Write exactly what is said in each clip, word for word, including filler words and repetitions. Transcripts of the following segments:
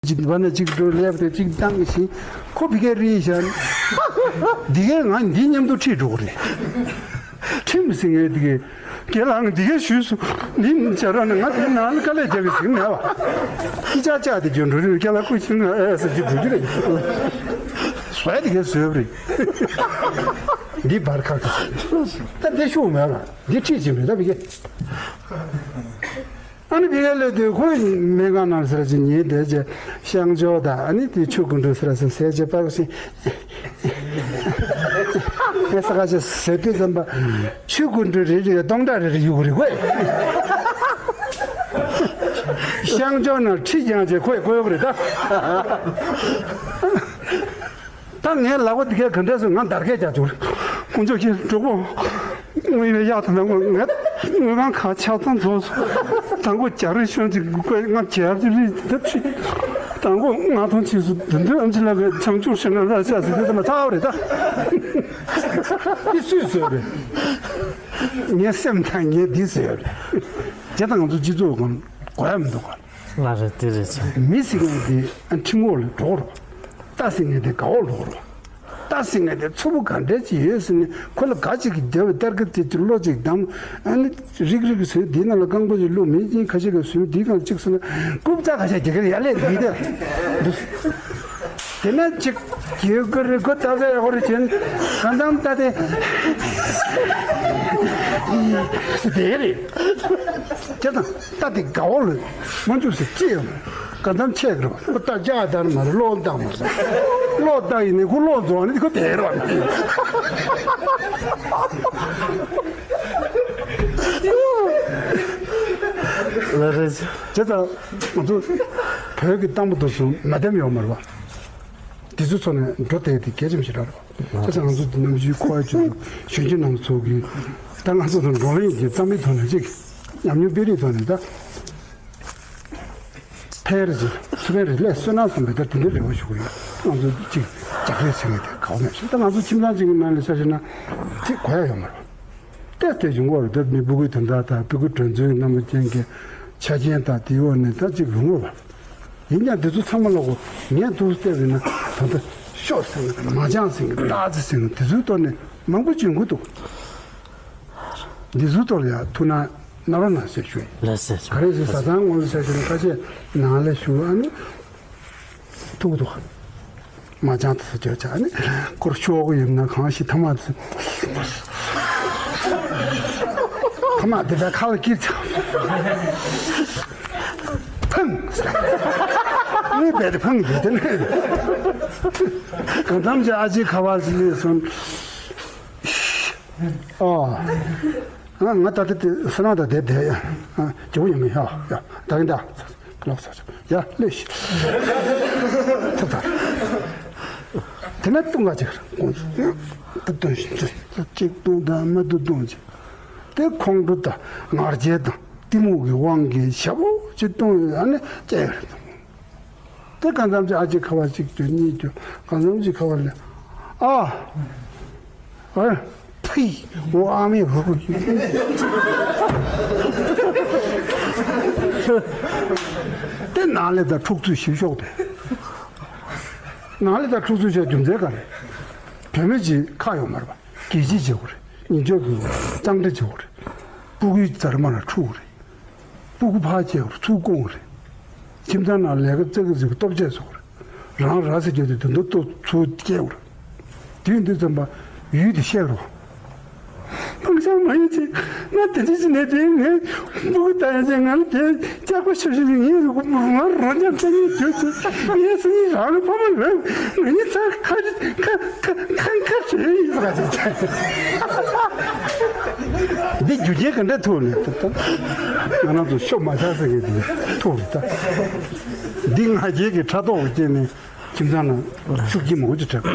གཅིག་བ་ན་གཅིག་འགྲོ་ལེབ་དེ་གཅིག་བཏང་གི་ཞིང་ཁོ་བི་གའི་རིལ་བཞག་འདི་གའི་ང་འདི་མཉམ་དུ་ཁྲིད་འགྲོ་གི་རེད། ཁྲིམས་ཟིན་ངེས་འདི་གའི་རྒན་ལགས་ང་འདི་གའི་ཞུས་སུ་འདི་བྱ་ར་ན་ང་འདི་ནང་ལ་དཀའ་ལས་རྒྱག་གི་ཟིན་མེད་བ། ཅི་ཅག་ཅག་དེ་འཇོན་འགྲོ་རེད། རྒན་ལགས་སྐུ་ཞིང་ཨེ་ཟེར་གྱི་འགྲོ་གི་རེད། བཟོས་འདི་གའི་བཟོས་པ་རེད། འདི་བར་ཁག་གི་ད་འདི་ཤུགས་མེད་བ། འདི་ཁྲིད་ཅིག་རེད་ད་བི་གའི། ཨ་ནི་བི་གའི་ལས་དུས་ཁོས་སྨན་ཁང་ནང་ཟེར་ཅིག་ཉལ་བསྡད་ཅེ་ཤང་ཇོ་དང་ཨ་ནི་དེ་ཆུ་ཀུན་འགྲོ་ཟེར་ཟེར་ཟེར་ཅེ་པག་ཞིག་ངས་ས་ཁ་ཅེ་ཟེར་དུས་ཙམ་པ་ཆུ་ཀུན་འགྲོ་རེ་རེ་སྟོང་ཕྲག་རེ་རེ་གཡུག་རེ་གོ། ཤང་ཇོ་ནང་ཁྲིད་ཀྱང་ཅེ་ཁོས་གོ་ཡོག་རེ་ད། ད་ངའི་ལག་པ་འདི་གས་ག་འདྲས་སོང་ང་འདར་སྐད་རྒྱག་བྱུང་། དཀོན་མཆོག་གིས་གྲོགས་པོ། དངོས་ཡོད་གཡག་དང་ནང་ངོ་ངས་དངོས་མང་ཁ་ཆག་ཚང་རྫོགས་སོང་། དང་པོ་རྒྱ་རི་ཤོན་ཅིག་དགོས་ང་རྒྱལ་གྱི་རི་འདི་ཕྱི། དང་པོ་ང་ཐོང་ཆེས་སུ་བདུན་ལྡན་ཨམ་ཆི་ལ་གི་བྱང་ཆུབ་ཤིང་ན་ར་ཤ་ཟི་དེ་ཚང་མ་ཚར་བ་རེད་ད། འདི་སུས་བཟོས་རེད། ངའི་སེམས་དང་ངས་འདི་བཟོས་རེད། དེ་དང་ང་ཚོ་སྤྱི་ཚོགས་གང་གོ་ཡ་མི་འདུག་ག་ལ་རེད་དེ་རེད་ཚེ། མི་ཟེར་མཁན་དེ་ཨ་ཁྲིམས་འོག་ལ་འགྲོ་རོགས། རྟ་ཟེར་མཁན་དེ་དགའ་འོག་ལ་འགྲོ་རོགས། རྟ་ཟེར་མཁན་དེ་མཚུར་ཕུ་ག་འདྲ་ཅིག་ཡོད་ཟེར་ནས་ཁོ་ལ་ག་ཅིག་གིས་བདེ་བའི་གཏེར་ཁ་དེ་ཅིག་བློ་ཅིག་བསྡམས། ཨ་ནི་རིག་རིག་གི་ཟེར་དེའི་ནང་ལ་རྐང་པ་ཅིག་བླུགས་མི་གཅིག་ཁ་ཤས་ཀྱིས་ཟོས་དེའི་སྒང་ལ་གཅིག་ཟེར་ན་རྐུབ་ཙག་ཁ་ཤས་རྒྱག་གི་རེད་ཡ་ལས་འདི་དེ། དེ་ནས་ཅིག་རྒྱུད་ཀྱི་རིག་གོ་ད་ཟེར་ཡག་པོ་རེད་ཅན་གང་ལྟར་ད་དེ་དེ་རེད། དེ་དང་ད་དེ་དགའ་བོ་ལ་མ་འཇུག་ཟེར་ཅི་ཡོད་མ་རེད། གང་ལྟར་ཆེ་གི་རེད་པ། ཁོ་ད་ཅག་ལྟར་མ་རེད། བློ་བཏང་མ་ཟེར། བློ་བཏང་ཡིན་ནི་ཁོ་བློ་རྫོགས་ནི་ཁོ་དེ་རེད་པ། ལ་རེད། བྱས་ཙང་ང་ཚོ་བོད་ཀྱི་གཏམ་དཔེ་དེ་ཚོ་མ་བདེན་ཡོད་མ་རེད་པ། དེ་ཚོའི་ཐོག་ནས་འགྲོ་བསྡད་དེ་གལ་ཆེན་པོ་ཞིག་རེད་པ། བྱས་ཙང་ང་ཚོ་ནམ་རྒྱུན་ཁོ་བ་ཆུ་གཞོན་སྐྱེས་རྣམ་ཚོ་གིས་ད་ང་ཚོ་དང་བགྲོ་གླེང་གི་གཏམ་གྱི་ཐོག་ནས་ཅིག་ཉམས་མྱོང་སྤེལ་རེས་ཐོག་ནས་ད་ཕལ་རེ་ཅིག་ཚུར་ཕན་རེ་སླད་བསོད་ནམས་བསམ་པའི་ད་དེ་འདྲའི་རེ་བ་ཞུ་གི་ཡོད། ང་ཚོ་ཅིག་རྒྱག་རེས་ཟེར་མཁན་དེ་ག་བ་མེད་ཞིག་ད་ང་ཚོ་ཁྱིམ་ཚང་གཅིག་གི་ནང་ནས་ཆ་བཞག་ན་དེ་གོ་ཡ་ཡོད་མ་རེད། ཏེ་དེ་བྱུང་བར་དེ་མི་སྤུ་གུའི་དོན་དག་དང་སྤུ་གུ་གྲོས་འཛིན་རྣམ་པ་ཅན་གྱི་ཆ་རྐྱེན་དང་དེའི་འོག་ནས་ད་ཅིག་ཡོང་དགོས་པ། ཡིན་ཀྱང་དེ་ཚོ་ཚང་མ་ལ་གོ་ངས་ཐུགས་བལྟས་པས་ན་ད་ལྟ་ཤོག་ཟེར་ནས་མ་ཅང་ཟེར་ནས་སྟག་རྩེ་ཟེར་ནས་དེ་ཚོའི་ཐོག་ནས་མང་པོ་བྱུང་གི་འདུག་འདི་ཚོའི་ཐོག་ལ་ཡང་ཐུགས་སྣང་གནང་རོགས་གནང་ཞེས་ཞུ་ཡིན། ལགས་སོ། ག་རེ་ཟེར་བཟའ་ཚང་ངོ་ཟེར་ཞིག་ཁ་ཤས་ནང་ལ་ཞུ་ཨ་ནི། ཐུག་འདུག་མ་ཅང་དུ་བརྗོད་བྱ་ནི་ཁོར་ཤོག་གི་ཡིན་ན་གང་ཞིག་ཐ་མ་དུ་ཐ་མ་དེ་འདྲ་ཁ་ལ་སྐྱིད་ཚ་ཕང་ངའི་བལ་དུ་ཕང་དུ་དེ་ནས་གང་འཚམ་ཅིག་ཨ་ཅེ་ཁ་བ་ཞིག་ལས་སོང་། ཨོ། ང་ང་ད་ལྟ་དེ་ས་ནང་ད་དེ་བསྡད་ཡ། ཨ་ཇོ་བོ་ཡོང་གི་ཡ་ཡ་ད་གིན་ད་ལོག་ས་ཡ་ལེ་ཤི། ཐབ་ད། དེ་ནས་བཏུང་ག་ཅིག་ད་བཏུང་ཞིག་གཅིག་བཏུང་དང་མ་བཏུང་བཏུང་ཅིག་དེ་ཁོང་ཁྲོ་དང་ངར་སྐྱེད་དང་གཏི་མུག་གི་དབང་གིས་ཞེ་པོ་ཅིག་བཏུང་ཡོད་ཨ་ནི་སྐྱེ་ཡོད་རེད། དེ་གང་འཚམ་ཅིག་ཨ་ཅེ་ཁ་བ་གཅིག་གྱུར་གཉིས་གྱུར་གང་འཚམ་ཅིག་ཁ་བ་ལས་ཨ། ཨ། ཕི། འོ་ཨ་མའི་ཧུ་ཧུ། དེ་ནང་ལས་ད་འཁྲུག་རྩོད་ཞིབ་ཤོག་དེ། ནང་ལས་ད་འཁྲུག་རྩོད་བྱས་རྒྱུ་མཚན་ག་རེ། བུད་མེད་ཅིག་ཁ་ཡོད་མ་རེད་པ། སྐད་ཆ་བྱེད་དགོས་རེད། ཉིན་ཆོག་གི་གཙང་སྦྲ་བྱེད་དགོས་རེད། སྤུ་གུའི་རྫ་ར་མ་ལ་འཁྲུག་རེད། སྤུ་གུ་ཕར་བསྐྱལ་བར་ཚུར་བསྐོང་རེད། ཁྱིམ་ཚང་ནང་ལས་ཀ་ཙག་གི་ཟིག་གི་སྟོབས་ཆས་བཟོ་རེད། རང་ར་ཟེར་རྒྱུ་དེ་དུད་འགྲོ་ལྟོ་ཚུར་བསྐྱལ་བར། དུས་འདི་ཙམ་པ་ཡུལ་དེ་བཤད་རོགས། ཕང་ཤང་མ་ཡིན་ཅིག་ང་དེ་འདྲ་ཞིག་ནས་དེ་ངས་སྤུ་གུ་ལྟ་ཡ་ཅིག་ང་ལ་དེ་ལྕགས་པ་ཤོར་ཞིག་ངས་ང་རང་ཅག་ལྟ་ཉིད་དུས་ཚོད་ངས་སུ་ཡིན་རང་ལ་ཕ་མ་ལོན་ང་ཡིན་ཚ་ཁ་ཁ་ཁ་ཁ་ཁ་བྱོས་ཡིན་ས་ག་ཅིག་ཅག་འདི་རྒྱུ་རྐྱེན་ག་འདྲ་ཐུག་ནས་ད་ལྟ་ང་རང་ཚོ་ཤོ་མ་ཆགས་ཟེར་མཁན་དེ་ཐུག་རེད་ད། འདི་ང་རྒྱལ་གྱི་ཕྲག་དོག་གི་རྐྱེན་ནས་ཁྱིམ་ཚང་ནང་ཤུགས་རྐྱེན་མང་པོ་ཅིག་འཕྲད་པ།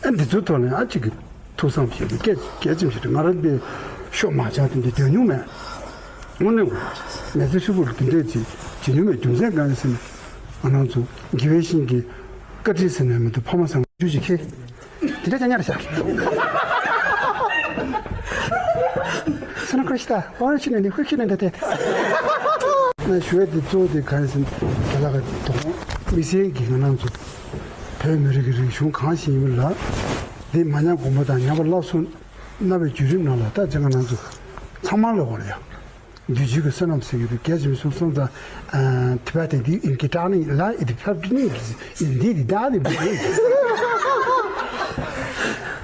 ཨ་འདི་ཚོའི་ཐོག་ནས་ཨ་གཅིག་གི་ཐུགས་བསམ་བཞེས་ཏེ་སྐད་གལ་ཆེན་ཞིག་རེད། ང་རང་འདི་ཤོ་མ་ཆགས་དེ་འདི་སྡོད་མྱོང་མེད། དངོས་གནས་མི་ཚེ་ཧྲིལ་པོར་འདི་འདྲས་ཅིག་བྱེད་མྱོང་མེད། རྒྱུ་མཚན་གང་ཡིན་ཟེར་ན་ང་རང་ཚོ་དགེ་བའི་བཤེས་གཉེན་གྱི་བཀའ་དྲིན་ཟེར་ནས་མི་འདུག་ཕ་མ་བཟང་རྒྱུ་ཞིག་ཁེལ། དེ་འདྲ་ཅང་ཉར་བཞག་ས་ན་ཁོ་ཤི་ད་ཨོ་ཤི་ནས་ནི་ཧུ་ཤི་ནས་འདྲ་དེ། ན་ཞུ་ཡ་དེ་གཙོ་བོ་དེ་ག་རེ་ཟེར་ན། དེ་ལ་ག་དོ་དམིགས་བསལ་གྱི་ང་རང་ཚོ་བོད་མི་རིགས་ཀྱི་རིག་གཞུང་གང་ཞིག་ཡིན་པ་ལ། འདི་མ་ཉམས་གོང་འཕེལ་དང་ཉམས་པ་སླར་གསོ་གནང་བའི་བརྒྱུད་རིམ་ནང་ལ། ད་ཅི་ང་རང་ཚོ་ཚང་མ་ལ་གོ་ལ་ཡ། འདུས་བྱས་ཀྱི་བསོད་ནམས་ཟེར་གྱི་འདུག་རྒྱ་ཆེན་པོའི་གསུང་སོང་ཙང་། ཨ། དེ་བ་དེ་དེ་ཨིན་གྱི་ཀྲང་ནི་ལ་ཨི་དེ་ཕབ་ཀྱི་ནི་ཨིན་དེ་དེ་ད་དེ་བུ་དེ།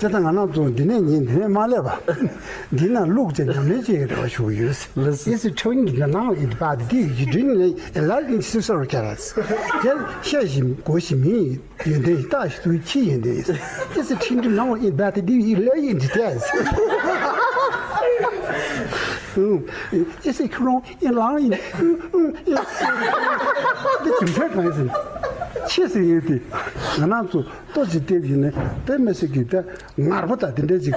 ཅི་ད་ང་རང་ཚོ་འདི་ནས་ཉིན་འདི་ནས་མ་སླེབས་པ། འདི་ན་ལུག་ཅན་ཉམས་ལེན་བྱེད་ཀྱི་རེ་བ་ཞུ་གི་ཡོད། ལགས་སོ། ཨི་སི་ཁྲེའུ་ཉིན་གྱི་ནང་ཨི་དེ་བ་དེ་དེ་ཡི་དྲིན་ནས་ལ་ཨི་སི་སོར་ཀྱ་ར། དེ་ཤ་ཞིམ་སྒོ་ཞིམ་མིན། ཡོན་ཏན་ཡི་རྟགས་ཤིག་ཏུ་ཁྱི་ཡོན་ཏན་ཡིན། ཨི་སི་ཁྲིན་ཏིམ་ནང་ཡིན་པ་དེ་འདི་ཡི་ལས་ཡིན་འདི་ཏེ། ཨི་སི་ཁྱུ་རོང་ཡིན་ལང་ཡིན། འདི་རྒྱུ་མཚན་གང་ཡིན་ཟེར་ན། ཁྱི་ཟེར་ཡོད་དེ། ང་རང་ཚོ་ལྟོ་ཅིག་སྟེར་བཞིན་ནས་དཔེ་མི་སྲིད་ཀྱི་ད་ངར་པོ་དང་དེ་འདྲ་ཅིག་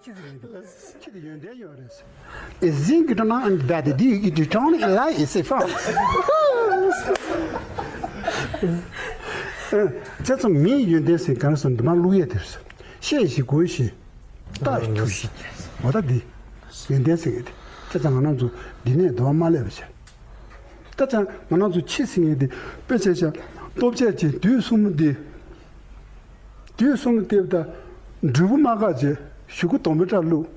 ཁྱི་དེ་ཡོན་ཏན་ཡོད་རེད། Es singt dann ein Bad, die, die Tone like is a fun. ཅེས་ཙམ་མིའི་ཡོན་ཏན་ཟེར་གང་སོང་འདི་མ་བླུག་ཡས་དེར། ཤེས་ཤིག་གོ་ཤིག་ལྟ་ཐུབ་ཤིག་འོ་ད་འདི་ཡོན་ཏན་ཟེར་གི་དེ། ཅེས་ཙམ་ང་རང་ཚོ་འདི་ནས་འདོར་མ་སླེབས་པ་བྱས། ད་ཅང་ང་རང་ཚོ་ཁྱི་ཟེར་མཁན་དེ་དཔེ་ཆ་བཞག་ལྟོ་ཆས་ཀྱི་དུས་གསུམ་དེ། དུས་གསུམ་དེ་ད་འབྲས་བུ་མ་བཀག་བྱས་གཞུག་གུ་དོམ་པའི་སྒྲ་བླུགས།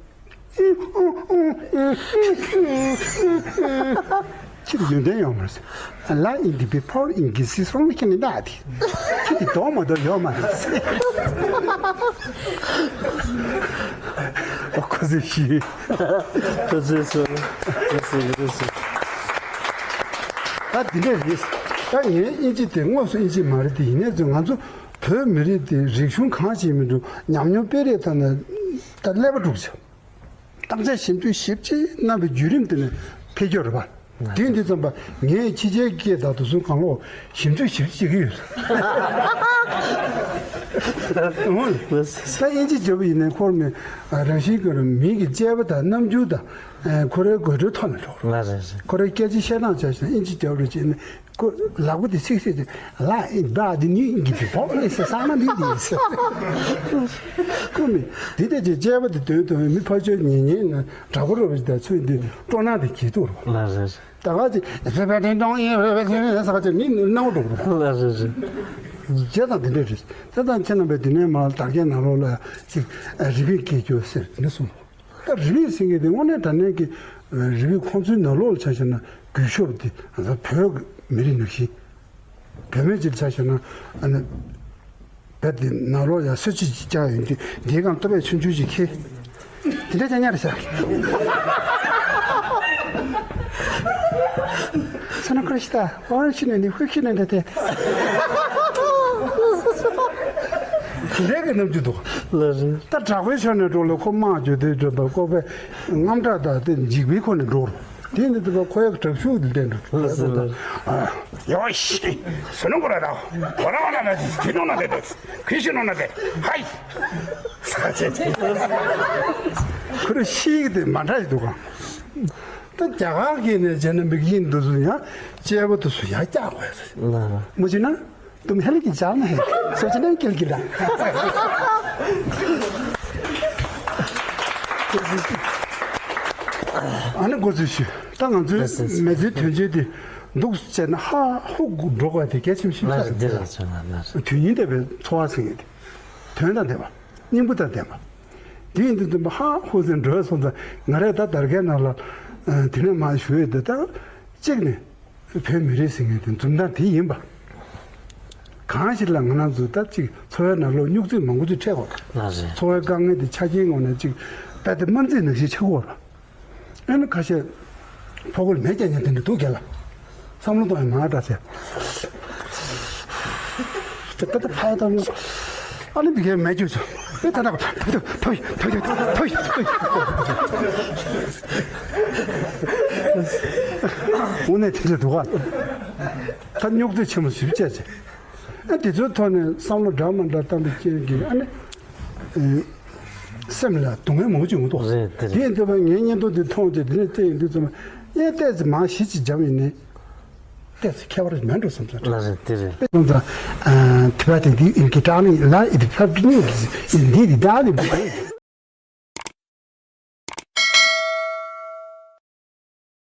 ཁྱི་དེ་ཡོན་ཏན་ཡོད་མ་རེད། ལ་ཨིན་དི་བི་ཕོར་ཨིན་གི་སི་སོང་ཁྱི་ནི་ད་དེ། ཁྱི་དེ་དོག་མ་དོག་ཡོད་མ་རེད། ཨོ་ཁོ་ཚོས་ཤི། ཁོ་ཚོས་སོ། ཁོ་ཚོས་ཡོད་སོ། ད་འདི་འདྲ་རེད། ད་ངའི་ཨིན་ཇི་དེ་དངོས་སུ་ཨིན་ཇི་མ་རེད་དེ། ཡིན་ནའི་ཚོ་ང་ཚོ་བོད་མི་རིགས་དེ་རིག་གཞུང་གང་ཞིག་མི་འདུག་ཉམས་མྱོང་སྤེལ་རེས་ཐོག་ནས་ད་ཀླད་པ་དཀྲུགས་བྱས། བརྟག་དཔྱད་ཞིབ་འཇུག་ཞིབ་ཅིག་གནང་བའི་བརྒྱུད་རིམ་དེ་ནས་འཕེལ་རྒྱས་རེད་པ། དེ་འདི་ཙམ་པ་ངས་ཕྱི་རྒྱལ་སྐད་དང་དུ་སུན་གང་ལོག་ཞིབ་འཇུག་ཞིབ་ཅིག་བྱེད་ཀྱི་ཡོད། འོང་། ད་ཨིན་ཇི་བརྗོད་པ་ཡིན་ནའི་ཁོར་མི་རང་བཞིན་གྱི་མི་གི་དཔྱད་པ་དང་རྣམ་འགྱུར་དང་། ཁོ་རའི་དགོད་བྲོའི་ཐོག་ནས་འགྲོ། ལ་རེད་རེད། ཁོ་རའི་སྐད་ཆ་བཤད་སྟངས་བྱས་ཤིང་ཨིན་ཇི་བརྗོད་རེད་ཅེས་ནས། ཁོ་ལག་པ་དེ་ཚིག་ཚིག་དེ་ལ་ཨི་ད་དེ་ནི་གི་དེ་བོག་ཨི་སེ་ས་ན་འདི་དེ་ཟེར། ཁོ་མི་དེ་དེ་ཅེས་དཔྱད་པ་དེ་དོན་དུ་མི་ཕར་ཕྱོགས་ཉན་ཉན་ན་དྲག་པོ་རོ་བ་ཞིག་དང་ཚུལ་འདི་སྤྲོ་སྣང་དེ་གྱིས་གཏུག་རོ། ལ་རེད་རེད། ད་ག་ཅིག་བེ་བེ་དེ་འདོང་ཡིན་བེ་བེ་དེ་ས་ཅིག་མི་སྣང་འགྲོ་རོ། ལ་རེད་རེད། བྱས་ཙང་དེ་འདྲ་རེད། བྱས་ཙང་ཁྱེད་རྣམ་པས་དེ་ནས་མ་དར་རྒྱས་ནང་ལོགས་ལ་ཅིག་རི་པིན་སྐད་སྐྱོ་ཟེར་དེ་འདྲ་གསུངས། ད་རི་པིན་ཟེར་མཁན་དེ་དངོས་གནས་དྲང་གནས་ཀྱི་རི་པིན་ཁོང་ཚོའི་ནང་ལོགས་ལ་ཆ་བཞག་ན་གུས་ཞབས་དེ་ང་ཚོ་བོད་ཀྱི་མི་རིགས་ནང་བཞིན། བོད་མི་ཅིག་ཆ་བཞག་ན་ཨ་ནི་བོད་དེ་ནང་ལོགས་ཡ་སྲོལ་ཆས་ཅིག་བཅག་ཡོང་དུས་འདིའི་སྒང་ཏོ་པས་ཆུང་ཆུང་ཅིག་འཁྱེར། དེ་འདྲ་ཅང་ཉར་བྱ། ས་ན་ཁ་ཤི་ད། ཨོ་ཤི་ནས་ནི་ཧུ་ཤི་ནས་འདྲ་སྟེ། དེ་འདྲའི་གི་རྣམ་འགྱུར་འདུག་ལ་རེད། ད་དྲག་པོའི་ཕྱོགས་ནས་འགྲོ་ལ་ཁོ་དམག་རྒྱུ་དེ་འགྲོ་ད་ཁོ་པས་རྔམ་དྲག་དང་དེ་འཇིགས་པའི་ཁོ་ནས་འགྲོ་རུ། དེ་ནི་དེ་ཁོ་ཡག་དྲག་ཤུགས་དེ་བསྟན་འགྲོ། ལ་རེད་ལ་རེད། ཡོ་ཤི། སུ་ནུ་གོ་ར་ད། གོ་ར་བ་ན་ན་ཇི་ནོ་ན་དེ་དེ། ཁུ་ཤི་ནོ་ན་དེ། ཧའི། ས་ཆེ་ཆེ། ཁོ་ར་ཤི་གི་དེ་མ་འདྲ་ཞིག་འདུག་ག་ད་རྒྱ་གར་གྱི་ནས་བྱས་ན་མིག་ཡིན་འདུག་སུ་ཡང་དཔྱད་པ་འདུག་སུ་ཡང་སྐྱག་དགོས་སུ། མ་བྱེད་ན་དུམ་ཧེ་ལི་གི་ཇག་ན་ཧེ་སོ་ཅི་ནས་ཀིལ་ཀིལ་ད། ཨ་ནི་འགོ་ཚུལ་ཞུ། ད་ང་ཚོའི་མེ་ཚོའི་དོན་བྱེད་དེ་འདུག་བྱས་ན་ཧ་ཧུ་འགྲོ་དགོས་དེ་གལ་ཆེན་པོ་ཞིག་ཆགས་ཡོད། དོན་སྙིང་ལྡན་པའི་འཚོ་བ་ཟེར་མཁན་དེ་དོན་དང་ལྡན་པ། སྙིང་པོ་དང་ལྡན་པ། དེ་ཡིན་དུས་ཙམ་པ་ཧ་ཧུ་ཟེར་འགྲོ་སོང་ཙང་ང་རས་ད་དར་རྒྱས་ནང་ལ་དེ་ནས་མར་ཞུ་ཡོད་དེ། ད་གཅིག་ནས་བོད་མི་རིགས་ཟེར་མཁན་དེ་འཛུམ་མདངས་དེ་ཡིན་པ། གང་ཞིག་ལ་ང་རང་ཚོ་ད་གཅིག་འཚོ་བའི་ནང་ལོགས་སྨྱུག་རྩེ་མང་པོ་ཅིག་འཕྲད་དགོས་རེད། ལགས་རེད། འཚོ་བའི་དཀའ་ངལ་དེ་ཆ་རྐྱེན་ངོས་ནས་གཅིག་རྦད་དེ་དམར་མཛེས་ནང་བཞིན་ཆགས་ཀྱི་ཡོད་རེད། ཨ་ནི་ཁ་ཤས་ཕོ་རྒོད་མེད་ཀྱང་ཉན་དེ་འདྲ་འདུག་རྒྱ་ལ། བསམ་བློ་གཏོང་ཡང་མང་དྲགས་ཟེར། ད་ད་ད་ཕ་ཡ་ད་ཨ་ནི་འདི་གའི་མེད་རྒྱུ་ཚོ། ཨེ་ད་ད་ཕ་ཡ་ད་ཕ་ཡ་ད་ཕ་ཡ་ད་ཕ་ཡ་ད་ཕ་ཡ་ད། དངོས་གནས་དེ་འདྲ་འདུག་ག་ད་སྨྱུག་རྩེ་ཆེན་མོ་ཞིག་བྱས་ཚེ། ཨ་དེ་ཚོའི་ཐོག་ནས་བསམ་བློ་འདྲ་མི་འདྲ་བཏང་པའི་རྐྱེན་གྱིས་ཨ་ནི། ཨེ། སེམས་ལ་སྡུག་བསྔལ་མང་པོ་ཅིག་ཡོང་གི་འདུག་རེད་དེ་རེད། དེ་ཡིན་དུས་ང་བརྙན་ཐུང་འདི་མཐོང་རྗེས་དེ་ནས་བལྟས་ཡོང་དུས་ཙམ་པ་ཡང་ཏོག་ཙམ་མང་ཞིབ་ཅིག་འཇམ་ཡིན་ནའི་ཏོག་ཙམ་ཁྱད་པར་མེད་འགྲོ་བསམ་སོང་། ལགས་རེད་དེ་རེད། དཔེ་མཚོན་ཙང་། ཨ། དེ་བ་དེ་དེ་ཨིན་གྱི་ཀྲང་ནི་ལ་ཨི་དེ་ཕབ་ཀྱི་ནི་ཨིན་དེ་དེ་ད་དེ་བུ།